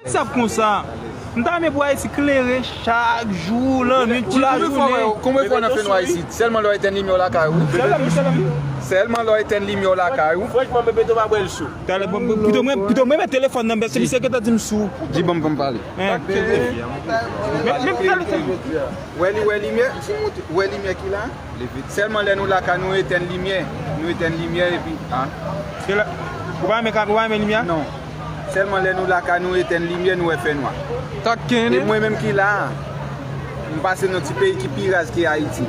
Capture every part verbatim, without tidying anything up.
Sa konsa. M ta renmen pou Ayiti klere chak jou, lannwit, pou lajounen. Konbyen fwa w nan fè nwa isit? Sèlman lè w etèn limyè w lakay ou. Sèlman, sèlman. Sèlman lè w etèn limyè w lakay ou. Franchman, Bebeto pa bwè l sou. Talè, bon, pito mwen, pito mwen met telefòn nan, men se misye ki ta di m sou. Di ban m, ban m pale. Men, men, men, Wè li wè limyè, wè limyè ki la. Sèlman lè nou lakay nou etèn limyè. Nou etèn limyè epi, a. Se la, ou pa renmen ka-, ou pa renmen limyè? Non. Sèlman lè nou lakay nou etèn limyè, nou wè fènwa. Taken. E mwen menm ki la a, m pase nan ti peyi ki pi raz ke Ayiti.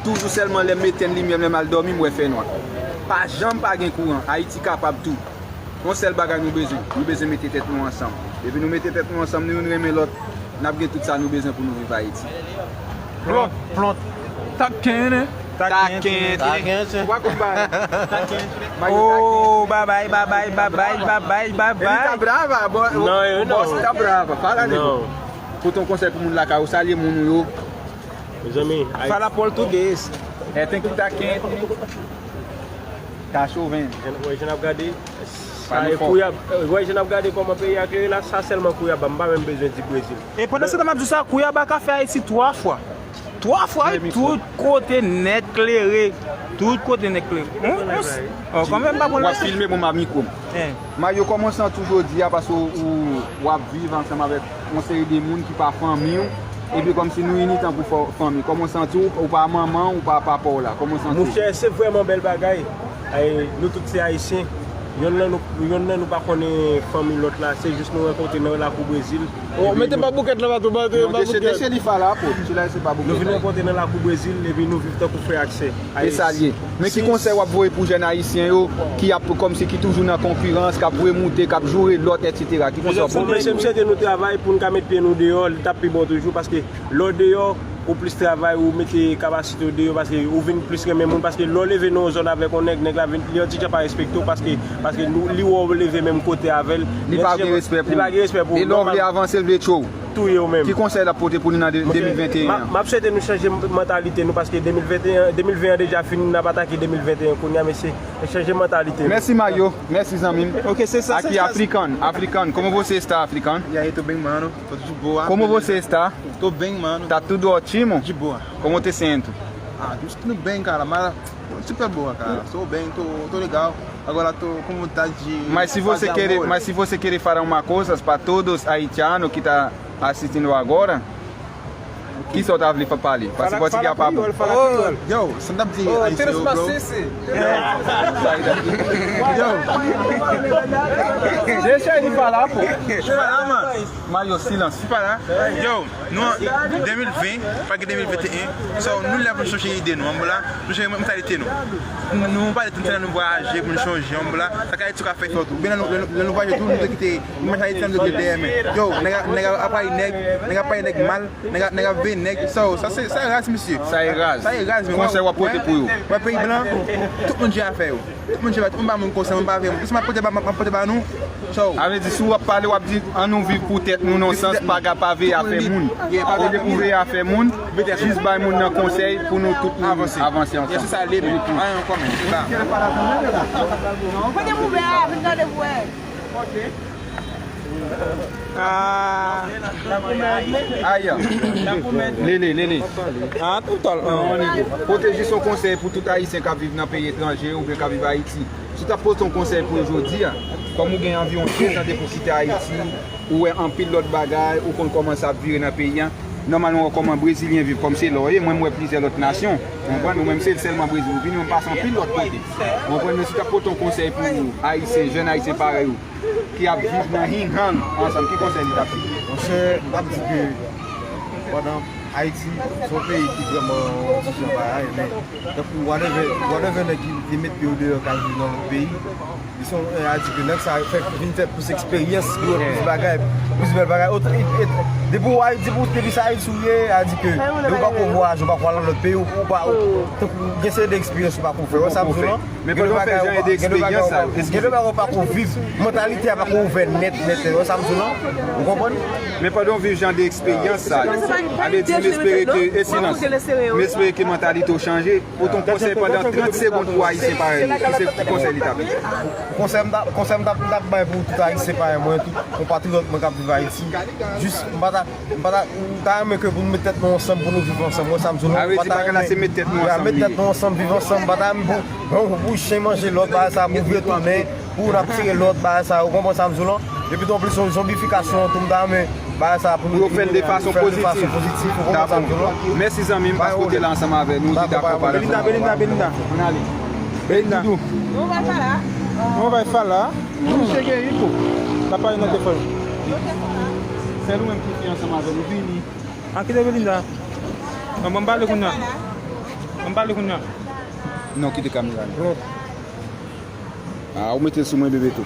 Toujou sèlman lè m etèn limyè m, lè m al dòmi, m wè fènwa. Pa janm pa gen kouran. Ayiti kapab tou. Yon sèl bagay nou bezwen, nou bezwen mete tèt nou ansanm. Depi nou mete tèt nou ansanm, nou youn renmen lòt, n ap gen tout sa nou bezwen pou nou viv Ayiti. Plont, plont. Taken, hein? Taken, taken. Taken, taken. Ou pa konn bagay. Taken. Oh, bye bye, bye bye, bye bye, bye bye, bye bye. Ele tá brava, bo-, o boss tá brava. Fala, nego. Pote yon konsèy pou moun lakay ou, salye moun ou yo. Mezanmi, Ayiti. Fala português. É, tem que tá quente. Tá chovendo. Jan, wè, jan ap gade, sa e Kouyaba. Wè, jan ap gade kòman peyi a klere la, sa sèlman Kouyaba. M pa menm bezwen di Brezil. E pandan se tan m ap di sa, Kouyaba ka fè Ayiti twa fwa. Twa fwa, tout kote nèt klere. Tout kote nèt klere. Hon, hon, oh, kanmenm pa bon. W ap filme bon, m ap mikwo m. Mayo, kòman w santi w jodi a, paske w, w, w ap viv ansanm avèk yon seri de moun ki pa fanmi w, epi kòmsi nou ini tankou fò-, fanmi. Kòman w santi w, ou pa manman, ou pa papa w la? Kòman w santi w? Monchè, se vrèman bèl bagay. Ay, nou tout se Ayisyen. Yonn nan nou, yonn nan nou pa konnen fanmi lòt la. Se jis nou rankontre nan lakou Brezil. Oh, mete pa boukèt la, pa tou, pa tou, non, pa boukèt. Dese li fala, po. Sila se pa boukèt. Nou vin rankontre nan lakou Brezil, epi nou viv tankou frè ak sè. E sa l ye. Men ki konsèy w ap voye pou jèn ayisyen yo ki ap kòmsi ki toujou nan konkirans, k ap remoute, k ap joure lòt, etsetera? Ki konsèy w ap voye? Mesye, m swete nou travay pou n ka met pye nou deyò, li t ap pi bon toujou, paske lè w deyò, ou plis travay, ou mete kapasite w deyò, paske ou vin plis renmen moun, paske lè w leve nan yon zòn avèk yon nèg, nèg la vin, li yon ti jan pa respekte w, paske, paske nou, li wè w leve menm kote avè l, li pa gen respè pou ou. Li pa gen respè pou ou. E lè w vle avanse, l vle tchwe w. Touye w menm. Ki konsèy l ap pote pou nou nan de-, de mil venteyen an? M ap swete nou chanje mantalite nou, paske de mil venteyen, de mil ven an deja fini, n ap atake de mil venteyen kounye a, mesye. Chanje mantalite nou. Mèsi, Mayo. Mèsi, zanmi m. Ok, se sa. Aqui, African. African. Como você está, African? E aí, tô bem, mano. Tô de boa. Como você está? Tô bem, mano. Tá tudo ótimo? De boa. Como te sente? Ah, tô me sentindo bem, cara, mas super boa, cara. Tô bem, tô, tô legal. Agora tô com vontade de fazer amor. Mas se você querer, mas se você querer falar uma coisa pra todos haitianos que tá assistindo agora, kisa w ta vle pale? Paske pòtigè a pa bon. Yo, sa m t ap di Ayisyen yo, bro. Yo. Deixa ele falar, pô. Fala, mano. Mayo, silans. Fala. Yo, nou an de mil ven, pa gen de mil venteyen. So, nou la pou nou chanje ide nou, ann la, nou chanje mantalite nou. Nou, nou pa de tan nou vwayaje pou nou chanje, ann la. Sa ka tou ka fè fòt. Oubyen lè nou, lè nou, lè nou vwayaje tou, nou te kite mantalite nou te dèyè, men. Yo, nèg ap, nèg ap aparèy nèg, nèg ap aparèy nèg mal. Nèg ap, nèg ap veye nèg. Sa, sa se, sa e raz, mesye. Sa e raz. Sa e raz, men. Konsèy w ap pote pou yo? Wè peyi blan, tout moun jere afè yo. Tout moun jere, tout moun ba moun konsèy, moun ba veye moun. Kisa m ap pote ba, m ap pote ba nou? Sa. Sa vle di, si w ap pale, w ap di, ann nou viv pou tèt nou, nan sans pa ka, pa veye afè moun. Olye pou veye afè moun, jis bay moun nan konsèy pou nou tout nou avanse ansanm. Yes, se sa, live. Ayen, kòman? Kote mouvè a, vin gade pou wè. Ah. Aya. Lele, lele. Ah, tout à l'heure. Pote jis yon konsèy pou tout Ayisyen k ap viv nan peyi etranje oubyen k ap viv Ayiti. Si w t ap pote yon konsèy pou yo jodi a, kòm ou gen anviwon sèt an depi w kite Ayiti, ou wè anpil lòt bagay, ou konn kòman sa ap vire nan peyi a. Nòmalman, ou wè kòman Brezilyen viv, kòm se la w ye, mwen, m wè plizyè lòt nasyon. Ou konprann? Ou menm, se sèlman Brezil ou vini, men m pase anpil lòt kote. Ou konprann? Men si w t ap pote yon konsèy pou Ayisyen, jèn Ayisyen parèy ou, ki ap viv nan hinghang ansanm, ki konsèy li t ap di? Monchè, m t ap di ke pandan Ayiti se yon peyi ki vrèman yon ti jan bagay, men tankou whatever, whatever nèg ki, ki met pye yo deyò k al viv nan lòt peyi, li se yon, eh, a di ke nèg sa fè, vin fè plis eksperyans, li wè plis bagay, plis bèl bagay. Depi w Ayiti, depi w, depi se Ayiti w ye, a di ke depi w pako vwayaje, w pako al nan lòt peyi, ou pa, tankou gen seri de eksperyans ou pako fè. Wè sa m di w lan? Men pandan w fè jan de eksperyans sa yo, gen de bagay ou pako viv, mantalite a pako ouvè nèt, nèt, nèt, wè sa m di w lan? Ou konprann? Men pandan w viv jan de eksperyans sa yo, ale di m espere ke, e silans, m espere ke mantalite w chanje. Pote yon konsèy pandan trant segonn pou Ayisyen parèy nou, ki se ki konsèy li t ap ye? Konsèy m t ap, konsèy m t ap, m t ap bay pou tout Ayisyen parèy mwen, tout konpatriyòt mwen k ap viv Ayiti. Jis, m pa ta, m pa ta, m ta renmen ke pou nou met tèt nou ansanm, pou nou viv ansanm. Wè sa m di w lan? Sa vle di bagay la se met tèt nou ansanm li ye. Met tèt nou ansanm, viv ansanm. M pa ta renmen pou, pou, pou chen manje lòt, bagay sa, pou vye tounen, pou n ap tire lòt, bagay sa. Ou konprann sa m di w lan? Epi tou anplis, yon zonbifikasyon tou, m ta renmen bagay sa pou nou fè l de fason pozitif. Dakò. Mèsi zanmi m, paske w te la ansanm avè nou, ou te dakò pale. Belinda, Belinda, Belinda. Ann ale. Belinda. Doudou. Mwen bay fala. Mwen bay fala. Misye gen iko. L ap pale nan telefòn. Sèl ou menm ki fè ansanm avè nou, vini. An kite Belinda. An ban m pale kounye a. Ban m pale kounye a. Non, kite kamera. A, ou mete l sou mwen, Bebeto.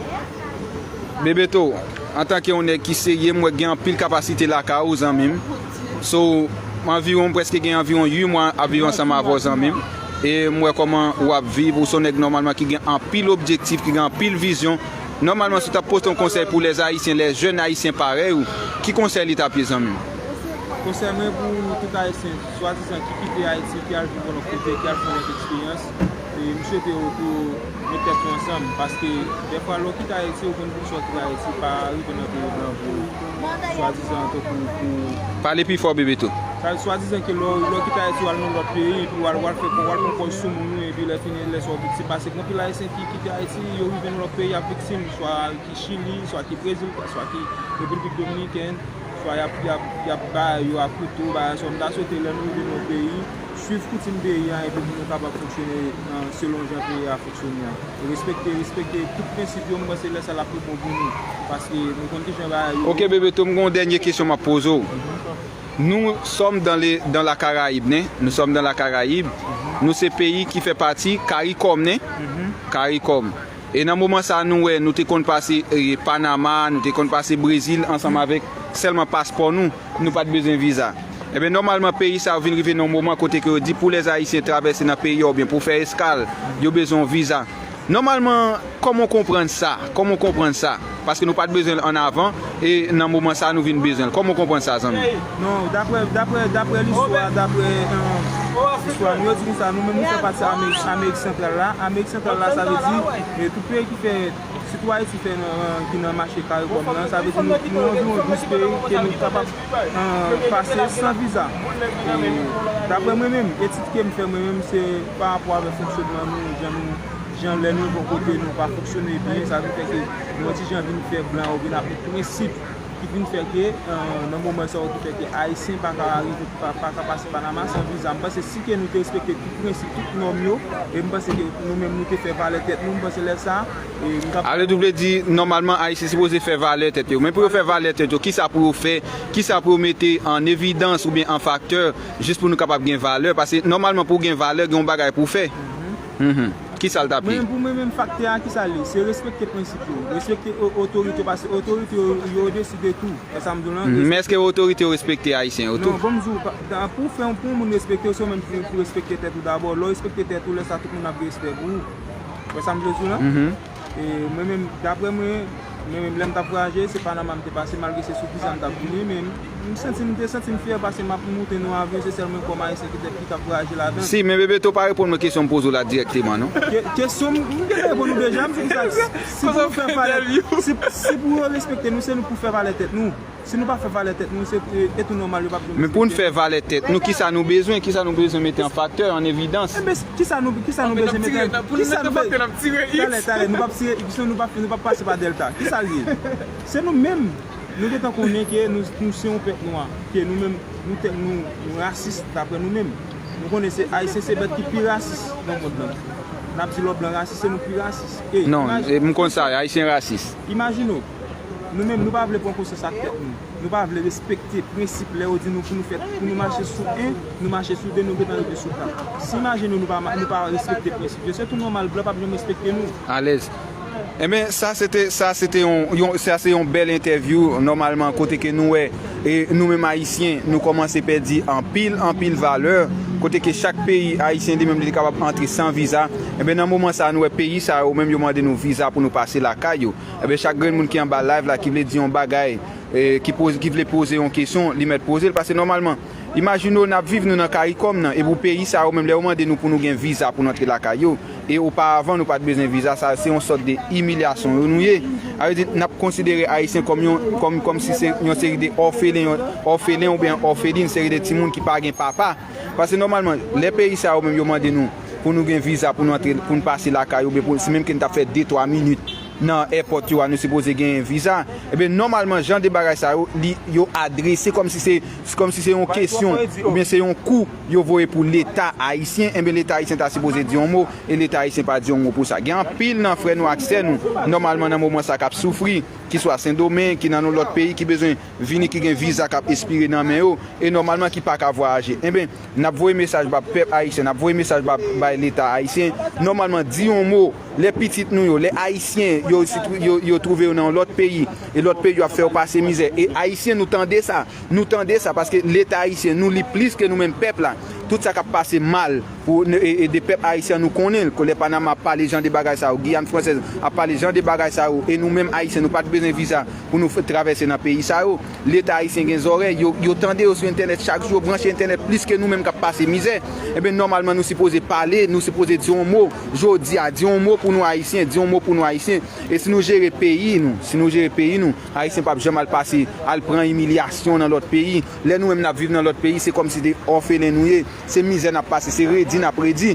Bebeto, antanke yon nèg ki serye, m wè gen anpil kapasite lakay ou, zanmi m. So, anviwon, m prèske gen anviwon uit mwa ap viv ansanm avè w, zanmi m. E m wè kòman w ap viv, ou se yon nèg nòmalman ki gen anpil objektif, ki gen anpil vizyon. Nòmalman, si w t ap pote yon konsèy pou lèzayisyen, lèjèn ayisyen parèy ou, ki konsèy li t ap ye, zanmi m? Konsèy mwen pou tout Ayisyen, swadizan ki kite Ayiti, ki al viv yon lòt kote, ki al fè yon lòt eksperyans, e m swete yo tou met tèt yo ansanm, paske dèfwa lè w kite Ayiti, ou konn pou w sòti Ayiti, pa rive nan peyi blan pou swadizan tankou pou... Pale pi fò, Bebeto. Sa vle swadizan ke lè w, lè w kite Ayiti, w al nan lòt peyi, epi w al, w al fè, w al pran kòz sou moun ou, epi lè fini, lè sa w viktim, paske gen anpil Ayisyen ki kite Ayiti, yo rive nan lòt peyi, y ap viktim, swa ki Chili, swa ki Brezil, swa ki Repiblik Dominikèn, swa y ap, y ap, y ap bay yo ak kouto, bagay sa. M ta swete lè nou rive nan yon peyi, swiv koutim peyi a, epi pou nou kapab fonksyone, euh, selon jan peyi a fonksyone a. E respekte, respekte tout prensip yo, m panse lè sa l ap pi bon pou nou. Paske nou konn kijan bagay yo. Ok, Bebeto, m gen yon dènye kesyon m ap poze w. Nous sommes dans les, dans la Caraïbe, nen? Nous sommes dans la Caraïbe. Nou se peyi ki fè pati Karikòm, nen? Karikòm. E nan moman sa a, nou wè, nou te konn pase, e, Panama, nou te konn pase Brezil ansanm avèk sèlman paspò nou, nou pa t bezwen viza. Ebyen, nòmalman, peyi sa yo vin rive nan yon moman kote ke yo di pou lèzayisyen travèse nan peyi a oubyen pou fè eskal, yo bezwen yon viza. Nòmalman, kòman w konprann sa? Kòman w konprann sa? Paske nou pa t bezwen l ann avan, e nan moman sa a, nou vin bezwen l. Kòman w konprann sa, zanmi? Non, daprè, daprè, daprè listwa, daprè, euh, istwa nou, yo di konsa, nou menm nou fè pati Amerik, Amerik Santral la. Amerik Santral la, sa vle di, e tout peyi ki fè, sitou Ayiti fè nan, ki nan mache Karikòm nan, sa vle di nou, nou anviwon douz peyi ke nou kapab, euh, pase san viza. E daprè mwen menm, etid ke m fè mwen menm, se pa rapò avèk fonksyònman nou, jan nou, jan lè nou rive yon kote nou pa fonksyone byen, sa vin fè ke nou yon ti jan vin fè blan yo vin ap met prensip ki vin fè ke, euh, nan moman sa yo ki fè ke Ayisyen pa ka rive, pa, pa ka pase Panama san viza. M panse si ke nou te respekte tout prensip, tout nòm yo, e m panse ke nou menm nou te fè valè tèt nou, m panse lè sa, e m t ap... Ale, w vle di, nòmalman, Ayisyen sipoze fè valè tèt yo. Men pou yo fè valè tèt yo, kisa pou yo fè? Kisa pou yo mete an evidans oubyen an faktè, jis pou nou kapab gen valè? Paske nòmalman, pou w gen valè, gen yon bagay pou w fè. Mhm. Kisa l t ap ye? Mwen, pou mwen menm, faktè a, kisa l ye? Se respekte prensip yo, respekte o-, otorite yo, paske otorite yo, yo deside tou. Wè sa m di w lan? Mhm. Men èske otorite yo respekte Ayisyen yo tou? Non, bon, m di w, pa, da, pou fè, pou yon moun respekte w, se ou menm ki pou respekte tèt ou dabò. Lè w respekte tèt ou, lè sa tout moun ap gen respè pou ou. Wè sa m vle di w lan? Mhm. E mwen menm, daprè mwen, mwen menm, lè m t ap vwayaje, se Panama m te pase, malgre se sou viza m t ap vini, men m santi, m te santi m fyè paske m ap moute nan yon avyon, se sèl mwen kòm Ayisyen ki t, ki t ap vwayaje ladan. Si, men Bebeto pa reponn mwen kesyon m poze w la dirèkteman, non. Ke-, kesyon m, m gentan reponn ou deja, m di konsa, si pou nou fè valè, si, si pou yo respekte nou, se nou pou fè valè tèt nou. Si nou pa fè valè tèt nou, se, e, e tou nòmal, yo p ap janm respekte nou. Men pou n fè valè tèt nou, kisa nou bezwen? Kisa nou bezwen mete an faktè, an evidans? Enben, kisa nou, kisa nou bezwen mete an, kisa nou be-, talè, talè, nou p ap tire, nou p ap, nou p ap pase pa Dèlta. Kisa l ye? Se nou menm. Nou gentan konnen ke nou, nou se yon pèp nwa, ke nou menm, nou tèt nou, nou rasis, daprè nou menm. Nou konnen se Ayisyen se bèt ki pi rasis nan mond lan. N ap di lòt blan rasis, se nou pi rasis. E non, imaj-, e m konn sa, Ayisyen rasis. Imajine w, nou menm, nou pa vle pran konsyans ak tèt nou. Nou pa vle respekte prensip lè yo di nou pou nou fè, pou nou mache sou en, nou mache sou de, nou gentan rive sou kat. Si imajine w, nou pa ma-, nou pa respekte prensip yo, se tou nòmal, blan p ap janm respekte nou. Alèz. Enben, sa se te, sa se te yon, yon, sa se yon bèl entèvyou, nòmalman, kote ke nou wè, e nou menm Ayisyen, nou kòmanse pèdi anpil, anpil valè, kote ke chak peyi Ayisyen li menm li te kapab antre san viza. Enben, nan moman sa, nou wè peyi sa yo menm yo mande nou viza pou nou pase lakay yo. Enben, chak grenn moun ki anba live la, ki vle di yon bagay, e ki poze, ki vle poze yon kesyon, li mèt poze l, paske nòmalman, imajine w, n ap viv nou nan Karikòm nan, epi peyi sa yo menm, lè yo mande nou pou nou gen viza pou n antre lakay yo, E oparavan, nou pa t bezwen viza. Sa se yon sòt de imilyasyon yo nou ye. Sa vle di, n ap konsidere Ayisyen kòm yon, kòm, kòm si se yon seri de òfelen, yon òfelen oubyen òfelin, seri de timoun ki pa gen papa. Paske nòmalman, lè peyi sa yo menm yo mande nou pou nou gen viza pou nou antre, pou nou pase lakay yo, oubyen pou, si menm ke n t ap fè de twa minit nan èpòt yo a, nou sipoze genyen viza. Ebyen, nòmalman, jan de bagay sa yo, li, yo adrese kòm si se, kòm si se yon kesyon, oubyen se yon kou yo voye pou Leta ayisyen. Ebyen, Leta ayisyen ta sipoze di yon mo, e Leta ayisyen pa di yon mo pou sa. Gen anpil nan frè nou ak sè nou, nòmalman, nan moman sa, k ap soufri, ki swa Sendomeng, ki nan yon lòt peyi, ki bezwen vini, ki gen viza k ap espire nan men yo, e nòmalman ki pa ka vwayaje. Enben, n ap voye mesaj ba pèp ayisyen, n ap voye mesaj ba, bay Leta ayisyen. Nòmalman, di yon mo, lè pitit nou yo, lè Ayisyen yo, yo, yo twouve yo nan yon lòt peyi, e lòt peyi yo ap fè yo pase mizè. E Ayisyen, nou tande sa, nou tande sa, paske Leta ayisyen, nou li plis ke nou menm pèp la. Tout sa k ap pase mal, pou, e, e de pèp ayisyen nou konnen l, ke lè Panama ap pale jan de bagay sa yo, Giyàn Fransèz ap pale jan de bagay sa yo, e nou menm Ayisyen, nou pa t bezwen viza pou nou f-, travèse nan peyi sa yo. Leta ayisyen gen zòrèy, yo, yo tande yo sou entènèt chak jou, yo branche entènèt plis ke nou menm k ap pase mizè. Ebyen, nòmalman, nou sipoze pale, nou sipoze di yon mo. Jodi a, di yon mo pou nou Ayisyen, di yon mo pou nou Ayisyen. E si nou jere peyi nou, si nou jere peyi nou, Ayisyen p ap janm al pase, al pran imilyasyon nan lòt peyi. Lè nou menm n ap viv nan lòt peyi, se kòm si de òfelen nou ye. Se mizè n ap pase, se redi n ap redi.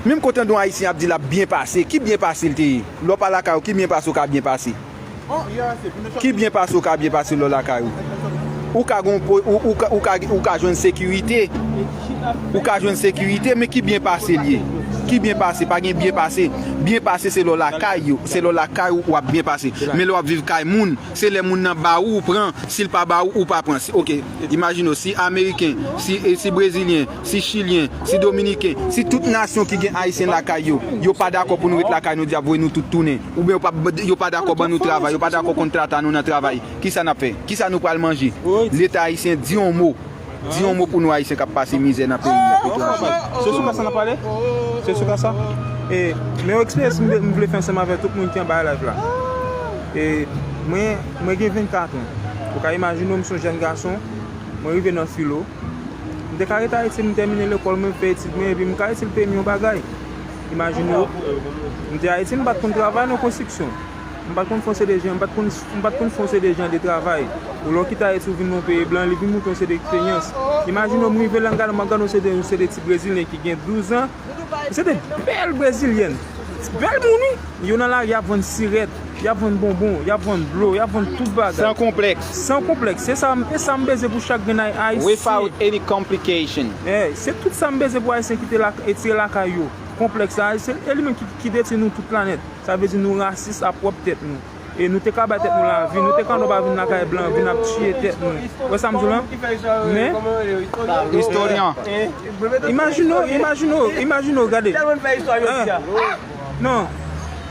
Menm kote yon Ayisyen ap di l ap byen pase, ki byen pase l te ye? Lè w pa lakay ou, ki byen pase ou ka byen pase? Ki byen pase ou ka byen pase lè w lakay ou? Ou ka gon po-, ou, ou ka, ou ka, ou ka jwenn sekirite. Ou ka jwenn sekirite, men ki byen pase l ye? Ki byen pase? Pa gen byen pase. Byen pase se lè w lakay ou, se lè w lakay ou w ap byen pase. Men lè w ap viv kay moun, se lè moun nan ba ou, ou pran, si l pa ba ou, ou pa pran. Si, ok, imajine w, si Ameriken, si, e si Brezilyen, si Chilyen, si Dominiken, si tout nasyon ki gen Ayisyen lakay yo, yo pa dakò pou nou ret lakay nou, di y ap voye nou tout tounen, oubyen yo pa, yo pa dakò ban nou travay, yo pa dakò kontrata nou nan travay, kisa n ap fè? Kisa nou pral manje? Leta ayisyen, di yon mo. Di yon mo pou nou Ayisyen k ap pase mizè nan peyi nou. Se sou ka sa n ap pale? Se sou ka sa? E, men yon eksperyans m, m vle fè ansanm avè tout moun ki anba live la. E, mwen, mwen gen vennkat an. Ou ka imajine w, m se yon jèn gason, mwen rive nan filo. M te ka rete Ayiti, m tèmine lekòl mwen, m fè etid mwen, epi m ka itil peyi m yon bagay. Imajine w, m te Ayiti, m pa t konn travay nan konstriksyon. M pa t konn fè yon seri de jan, m pa t konn, m pa t konn fè yon seri de jan de travay. Ou lè w kite Ayiti, ou vin nan yon peyi blan, li vin montre yon seri de eksperyans. Imajine w, m rive la, m gade, m ap gade yon seri de, yon seri de ti brezilyen ki gen douz an. Se de bèl brezilyèn. Bèl moun, wi. Yo nan lari, y ap vann sirèt, y ap vann bonbon, y ap vann dlo, y ap vann tout bagay. San konplèks. San konplèks. Se sa, se sa m bezwen pou chak grenn ay-, Ayisyen. Without any complication. Eh, se tout sa m bezwen pou Ayisyen kite la, retire lakay yo. Konplèks la, se, e li menm ki, ki detwi nou tout planèt. Sa vle di nou rasis a pwòp tèt nou. E nou te ka bay tèt nou lavi, nou te ka nou pa vin lakay blan, vin ap tiye tèt nou. Ou wè sa m di w lan? Men, Istoryan. Imajine w, imajine w, imajine w, gade. Eh, non,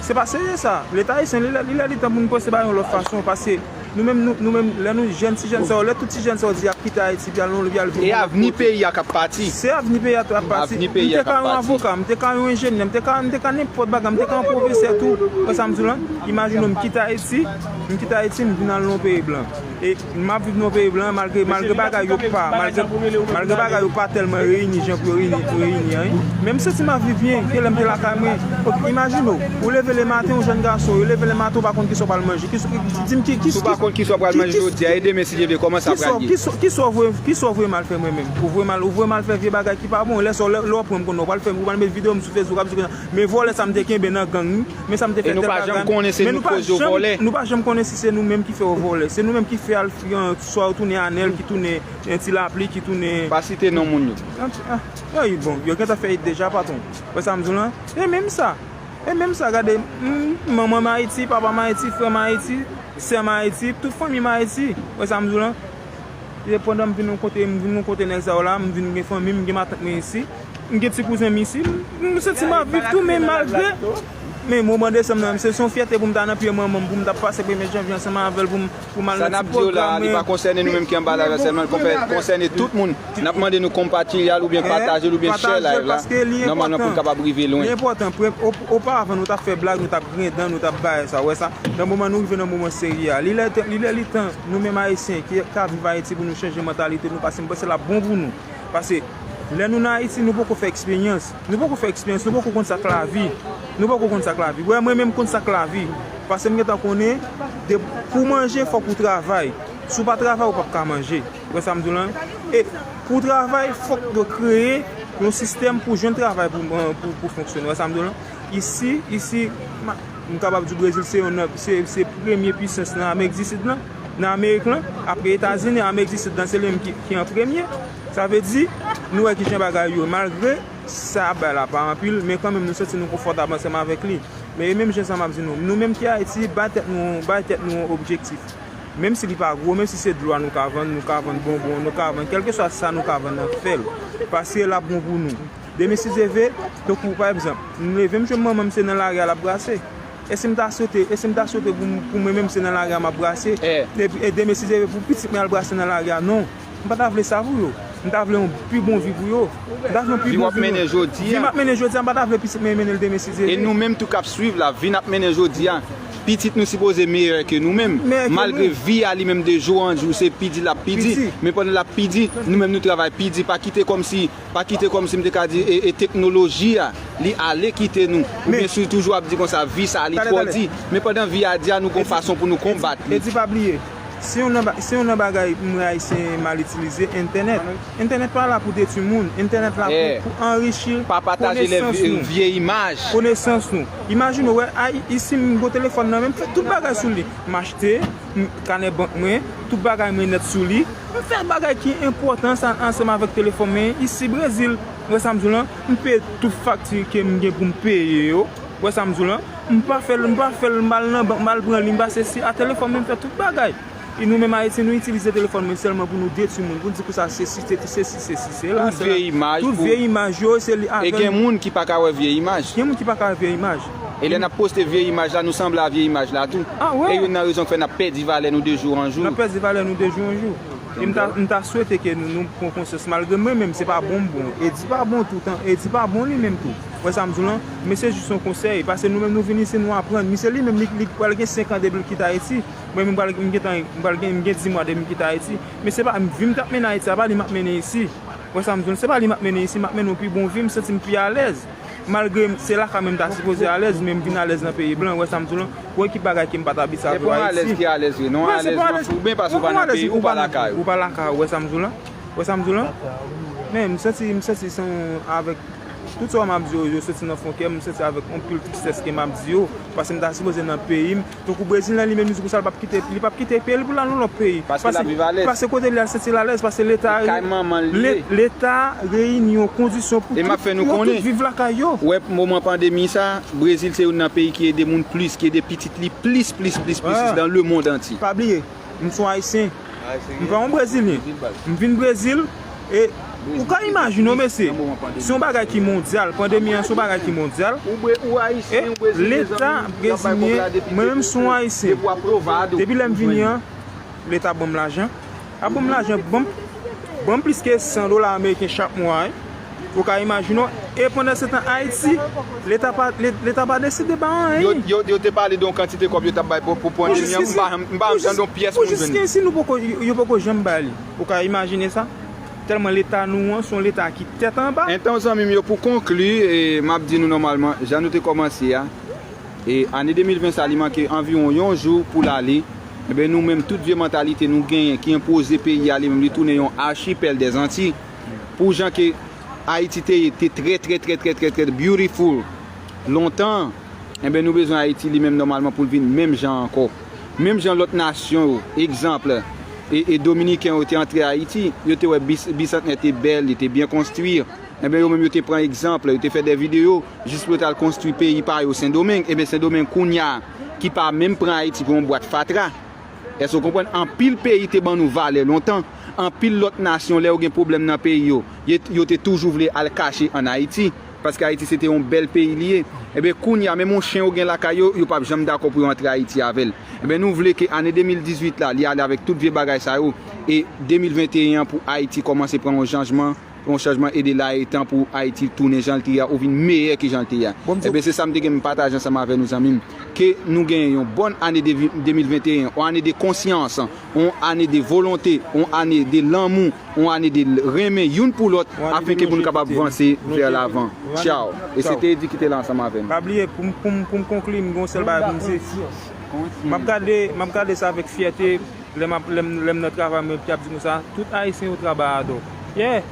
se pa serye sa. Leta ayisyen, li lè, li lè li tan pou nou panse bagay yon lòt fason, paske nou menm, nou, nou menm, lè nou jèn, ti jèn sa yo, lè tout ti jèn sa yo di y ap kite Ayiti, y al nan, y al viv yon lòt kote. E avni peyi a k ap pati. Se avni peyi a k ap pati. Avni peyi a k ap pati. M te ka yon avoka, m te ka yon enjenyè, m te ka, m te ka nenpòt bagay, m te ka yon pwofesè tou. Wè sa m di w lan? Imajine w, m kite Ayiti, m kite Ayiti, m vin al nan yon peyi blan. E m ap viv nan yon peyi blan, malgre, malgre bagay yo pa, malgre, malgre bagay yo pa tèlman reyini jan pou yo reyini, reyini an, wi. Men m santi m ap viv byen, ke lè m te lakay mwen. Ok, imajine w, ou leve lematen, yon jèn gason, ou leve lematen, ou pa konn kisa w pral manje. Kisa, di m ki, ki, si w pa konn kisa w pral manje jodi a, e demen, si Dye vle, kòman sa pral ye? Kisa, kisa, kisa w voye, kisa w voye m al fè mwen menm? Ou voye m al, ou voye m al fè vye bagay ki pa bon. Lè sa w, lè, lè w pran m konnen, w pral fè m, ou pral met videyo m sou Facebook, w ap di konsa, men vòlè sa m te kenbe nan gang, wi. Men sa m te fè tèl bagay. E nou pa janm konnen se nou k koz yo vòlè. Nou pa janm konnen si se nou menm ki fè yo vòlè. Se nou menm ki fè al, swa yo tounen Anèl, ki tounen, eh, Ti Lapli, ki tounen. Pa site non moun yo. Ah, ah, bon, yo gentan fè it deja, patwon. Wè sa m di w lan? E menm sa. E menm sa, gade, m, manman m Ayiti, papa m Ayiti, frè m Ayiti, sè m Ayiti, tout fanmi m Ayiti. Wè sa m di w lan? E pandan m vin yon kote, m vin yon kote nèg sa yo la, m vin gen fanmi m, m gen matant mwen isi, m gen ti kouzen m isi, m, m santi m ap viv tou, men malgre, men moman desanm nan, se, se yon fyète pou m ta nan pye manman m, pou m ta pase premye janvye ansanm avè l, pou m, pou m al nan ti pwogram mwen. Sa n ap di yo la, li pa konsène nou menm ki anba la sèlman, li konsène tout moun. N ap mande nou konpatiyal oubyen pataje l oubyen share live la. Nòmalman pou l kapab rive lwen. Li enpòtan. Pre-, op-, oparavan, nou t ap fè blag, nou t ap grenn dan, nou t ap bay sa, ou wè sa. Nan moman nou rive nan moman serye a, li lè, li lè li tan, nou menm Ayisyen ki ka viv Ayiti, pou nou chanje mantalite nou, paske m panse l ap bon pou nou. Paske Lè nou nan Ayiti, nou poko fè eksperyans. Nou poko fè eksperyans, nou poko konn sa k lavi. Nou poko konn sa k lavi. Wè, mwen menm konn sa k lavi. Paske m gentan konnen, de, pou w manje, fòk ou travay. Si w pa travay, ou p ap ka manje. Wè sa m di w lan? E pou w travay, fòk yo kreye yon sistèm pou jwenn travay pou, pou, pou fonksyone. Wè sa m di w lan? Isi, isi, ma- M kapab di Brezil se yonn nan, se, se premye pisans nan Amerik di Sid lan, nan Amerik lan, apre Etazini, Amerik di Sid lan, se li menm ki, ki an premye. Sa vle di, nou wè kijan bagay yo, malgre sa bay la pa anpil, men kanmenm nou santi nou konfòtab ansanm avèk li. Men e menm jan sa m ap di nou, nou menm ki Ayiti, bay tèt nou, bay tèt nou yon objektif. Menm si li pa gwo, menm si se dlo a nou ka vann, nou ka vann bonbon, nou ka vann, kèlkeswa sa nou ka vann nan, fè l. Paske l ap bon pou nou. Demen si Dye vle, tankou pa egzanp, m leve m jwenn manman m se nan lari a l ap brase. E si m ta swete, e si m ta swete pou, m- pou mwen menm se nan lari a m ap brase? E, e demen si Dye vle pou pitit mwen al brase nan lari a? Non. M pa ta vle sa pou yo. M ta vle yon pi bon vi pou yo. M ta vle yon pi bon vi pou yo. Vi m ap mennen jodi a, m pa ta vle pitit mwen mennen l demen si Dye vle. E nou menm tou k ap swiv la, vi n ap mennen jodi a, pitit nou sipoze meyè ke nou menm. Meyè ke nou. Malgre vi a li menm de jou an jou, se pi di l ap pi di. Pi di. Men pandan l ap pi di, nou menm nou travay pi di. Pa kite kòmsi Pa kite kòmsi m te ka di e, e teknoloji a, li ale kite nou. Oubyen si w toujou ap di konsa, vi sa a li twò di. Men pandan vi a di a, nou gon fason pou nou konbat li. Edi, pa bliye, se youn nan ba- se youn nan bagay m wè Ayisyen mal itilize, entènèt. Entènèt pa la pou detwi moun. Entènèt la pou, pou anrichi konesans nou. Pa pataje lè vye, vye imaj. Konesans nou. Imajine w, wè, ay, isi m gon telefòn nan men, m fè tout bagay sou li. M achte, m- kanè bank mwen, tout bagay mwen nèt sou li. M fè bagay ki enpòtan sa ansanm avèk telefòn mwen isi Brezil. Wè sa m di w lan? M peye tout fakti ke m gen pou m peye yo. Wè sa m di w lan? M pa fè l, m pa fè l, m al nan bank, m al pran li, m pa sesi. A telefòn mwen, m fè tout bagay. E nou menm Ayiti, nou itilize telefòn mwen sèlman pou nou detwi moun, pou n di konsa sesi, sesi, sesi, sesi, sela, sela. Tout vye imaj, tout vye imaj yo, se li avè n. E gen moun ki pa ka wè vye imaj. Gen moun ki pa ka wè vye imaj. E lè n ap poste vye imaj la, nou sanble a vye imaj la tou. Ah, wè. E youn nan rezon k fè n ap pèdi valè nou de jou an jou. N ap pèdi valè nou de jou an jou. E m ta, m ta swete ke nou, nou pran konsyans, malgre mwen menm, se pa bon m bon. Edi pa bon toutan, Edi pa bon li menm tou. Wè sa m di w lan? Men se jis yon konsèy, paske nou menm nou vin isi, nou aprann. Misye li menm, li, li pral gen senk an depi l kite Ayiti. Mwen menm, m pral, m gentan, m pral gen, m gen dis mwa depi m kite Ayiti. Men se pa vi m t ap mennen Ayiti, se pa li m ap mennen isi. Wè sa m di w lan? Se pa li m ap mennen isi, m ap mennen yon pi bon vi, m santi m pi alèz. Malgre m- se lakay mwen m ta sipoze alèz, men m vin alèz nan peyi blan, wè sa m di w lan? Wè ki bagay ke m pa t abitye avè w Ayiti. Se pa yon alèz ki alèz vre, non, alèz nan fou, oubyen paske ou pa nan peyi w, ou pa lakay ou. Ou pa lakay ou, wè sa m di w lan? Wè sa m di w lan? Men m santi, m santi se yon, avèk tout sa w m ap di yo, yo soti nan fon kè m, m santi avèk anpil tristès ke m ap di yo, paske m ta sipoze nan peyi m, tankou Brezil lan li menm, li di konsa, li p ap kite, li p ap kite peyi l pou l al nan lòt peyi. Paske l ap viv alèz. Paske kote li al santi l alèz, paske Leta, kay manman l li ye. Leta reyini yon kondisyon pou tout, pou yo tout viv lakay yo. E m ap fè nou konnen, wè, moman pandemi sa, Brezil se youn nan peyi ki ede moun plis, ki ede pitit li plis, plis, plis, plis, plis dan le mond antye. Pa bliye, m se yon Ayisyen. M pa yon Brezilyen. M vin Brezil, e ou ka imajine w, mesye, se yon bagay ki mondyal. Pandemi an se yon bagay ki mondyal. E Leta brezilyen, mwen menm se yon Ayisyen. Depi lè m vini an, Leta ban m lajan. A ban m lajan, ban m, ban m plis ke san dola ameriken chak mwa, wi. Ou ka imajine w. E pandan se tan, Ayiti, Leta pa, Le- Leta pa deside ba anyen. Yo, yo, yo te pale de yon kantite kòb yo t ap bay pou, pou pandemi an. M pa, m pa janm tande yon pyès moun vin. Pou jis kenn si nou poko, yo, yo poko janm ba li. Ou ka imajine sa? Tèlman Leta nou an, se yon Leta ki tèt anba. Enton, zanmi m yo, pou konkli, e, m ap di nou nòmalman, jan nou te kòmanse a, e ane de mil ven sa, li manke anviwon yon jou pou l ale. Enben, nou menm, tout vye mantalite nou genyen ki enpoze peyi a, li menm, li tounen yon archipel des Antilles. Pou jan ke Ayiti te ye, te trè, trè, trè, trè, trè, trè beautiful lontan, enben, nou bezwen Ayiti li menm nòmalman pou l vin menm jan ankò. Menm jan lòt nasyon yo, egzanp, e, e Dominiken yo te antre Ayiti, yo te wè bis-, Bisantnè te bèl, li te byen konstwi. Enben, yo menm yo te pran egzanp, yo te fè de videyo, jis pou yo t al konstwi peyi pa yo, Sendomeng. Enben, Sendomeng kounye a, ki pa menm pran Ayiti pou yon bwat fatra. Èske w konprann? Anpil peyi te ban nou valè lontan. Anpil lòt nasyon, lè yo gen pwoblèm nan peyi yo, yo, yo te toujou vle al kache ann Ayiti. Paske Ayiti se te yon bèl peyi li ye. Enben, kounye a, menm yon chen yo gen lakay yo, yo p ap janm dakò pou yo antre Ayiti avè l. Enben, nou vle ke ane de mil dizuit la, li ale avèk tout vye bagay sa yo. E de mil venteyen an pou Ayiti kòmanse pran yon janjman Yon chanjman ede la e tan pou Ayiti tounen jan l te ye a, ou vin meyè ke jan l te ye a. Ebyen, se sa m te gen m pataje ansanm avè nou, zanmi m. Ke nou genyen yon bòn ane de vi-, de mil venteyen, yon ane de konsyans, yon ane de volonte, yon ane de lanmou, yon ane de renmen youn pou lòt, afenke pou nou kapab vanse vè lavan. Tchaw. E se te Edi ki te la ansanm avè m. Pa bliye, pou m, pou m, pou m konkli, m gen yon sèl bagay pou m di. M ap gade, m ap gade sa avèk fyète. Lè m ap, lè m, lè m nan travay, mwen ki ap di konsa, tout Ayisyen yo trabadò. Yeah!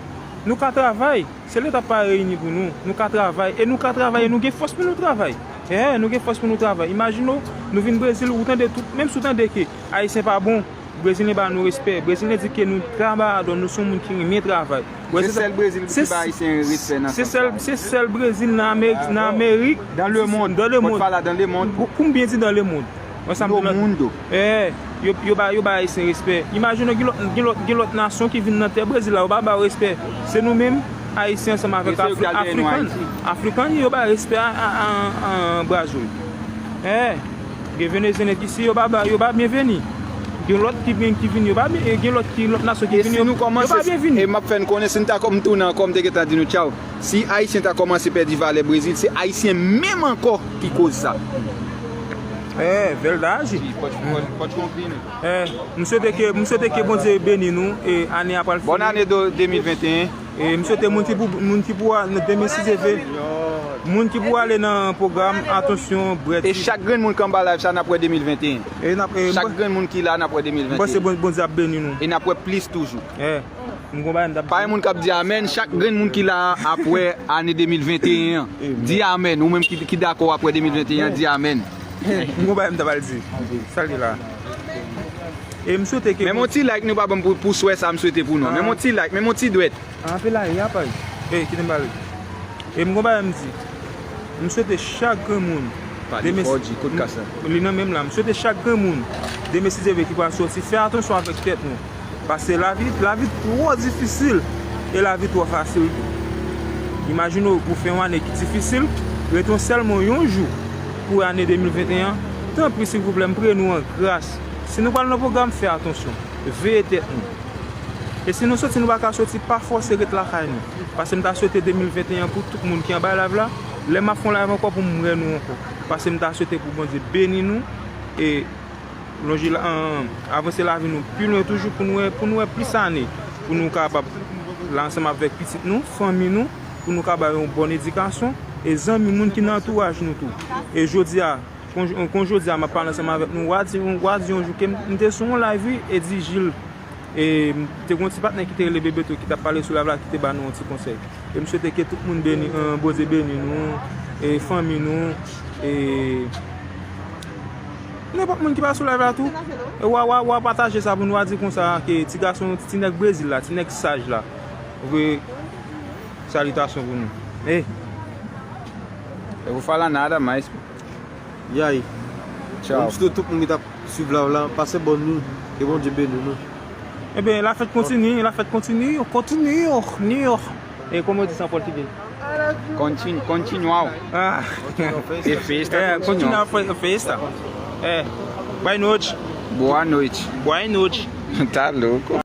Nou ka travay. Se Leta k pa reyini pou nou. Nou ka travay. E nou ka travay. E nou gen fòs pou nou travay. Yeah! Nou gen fòs pou nou travay. Imajine w, nou vin Brezil, ou tande tout, menm si w tande ke Ayisyen pa bon, Brezilyen ba nou respè. Brezilyen di ke nou trabadò, nou se yon moun ki renmen travay. Se sèl Brezil ki ba Ayisyen respè nan sans sa. Se sèl Brezil nan Amerik, nan Amerik, dans le monde. Dans le monde. Pou m byen di dans le monde. Mwen sa m di nan, eh, yo, yo ba, yo ba Ayisyen respè. Imajine w, gen lòt, gen lòt, gen lòt nasyon ki vin nan tè Brezil la, yo pa ba yo respè. Se nou menm, Ayisyen ansanm avèk Afrikan. Afrikan, yo ba respè a, a, a, a Brazil. Eh, gen Venezyelyen ki si yo pa ba, yo pa byenveni. Gen lòt ki vin, ki vin, yo pa byen, gen lòt ki, lòt nasyon ki vin, yo, yo pa byenvini. E m ap fè n konnen, si n ta kòm tounen ankò, m te gentan di nou tchaw. Si Ayisyen ta kòmanse pèdi valè Brezil, se Ayisyen menm ankò ki koz sa. Eh, vèl da aji. Eh, m swete ke, m swete ke Bondye beni nou e ane a pral fini. Bòn ane de mil venteyen. E m swete moun ki pou, moun ki pou a, nan demen si Dye vle, moun ki pou ale nan pwogram, atansyon, bwè ti. E chak grenn moun k anba live sa, n ap wè de mil venteyen. Chak grenn moun ki la, n ap wè de mil venteyen. M panse Bon-, Bondye ap beni nou. E n ap wè plis toujou. Eh. M gon bagay m t ap di. Pa gen moun k ap di amèn, chak grenn moun ki la a ap wè ane de mil venteyen an. Di amèn, ou menm ki, ki dakò ap wè de mil venteyen an, di amèn. M gon bagay m t ap al di. Sa l ye la. E m swete ke. Menm yon ti like nou pa ban m pou, pou swè sa m swete pou nou. Menm yon ti like, menm yon ti dwèt. Anpe la, ya pay. E, kite m pale. E m gon bagay m di. M swete chak grenn moun. Pale fò, G, kout kas la. Li nan menm la. M swete chak grenn moun, demen si Dye vle, ki pral sòti, fè atansyon avèk tèt nou. Paske lavi, lavi twò difisil e lavi twò fasil tou. Imajine w, ou fè yon ane ki difisil, rete w sèlman yon jou pou ane de mil venteyen an. Tanpri, silvouplè, m priye nou an gras. Si nou pral nan pwogram, fè atansyon. Veye tèt nou. E si nou soti, nou pa ka soti, pa fòse ret lakay nou. Paske m ta swete de mil venteyen an pou tout moun ki anba live la. Lè m ap fè yon live ankò pou m wè nou ankò. Paske m ta swete pou Bondye beni nou e lonje la, an, avanse lavi nou pi lwen toujou pou nou wè, pou nou wè plis ane. Pou nou kapab la ansanm avèk pitit nou, fanmi nou, pou nou ka ba yo yon bòn edikasyon e zanmi, moun ki nan antouraj nou tou. E jodi a, Kon, kon jodi a, m ap pale ansanm avèk nou, w a di, w a di yon jou ke m, m te sou yon live, wi, Eddy Gilles. E m te gen yon ti patnè ki te rele Bebeto ki t ap pale sou live la, ki te ba nou yon ti konsèy. E m swete ke tout moun beni, eh, Bondye beni nou, e fanmi nou, e nenpòt moun ki pa sou live la tou. E w a, w a, w a pataje sa pou nou, w a di konsa ke ti gason, ti nèg Brezil la, ti nèg saj la. Vre salitasyon pou nou. E. Eu vou falar nada mais. E aí? Tchau. Ann swete tout moun ki t ap swiv live la, pase bòn nou, ke Bondye beni nou. Ebyen, la fèt kontini, la fèt kontini, kontini, ni. E kòman yo di sa an pòtigè? Continu-, continuau. Ah. E festa, é, continuau. Continuar fe-, festa. É. Boa noite. Boa noite. Boa noite. Tá louco.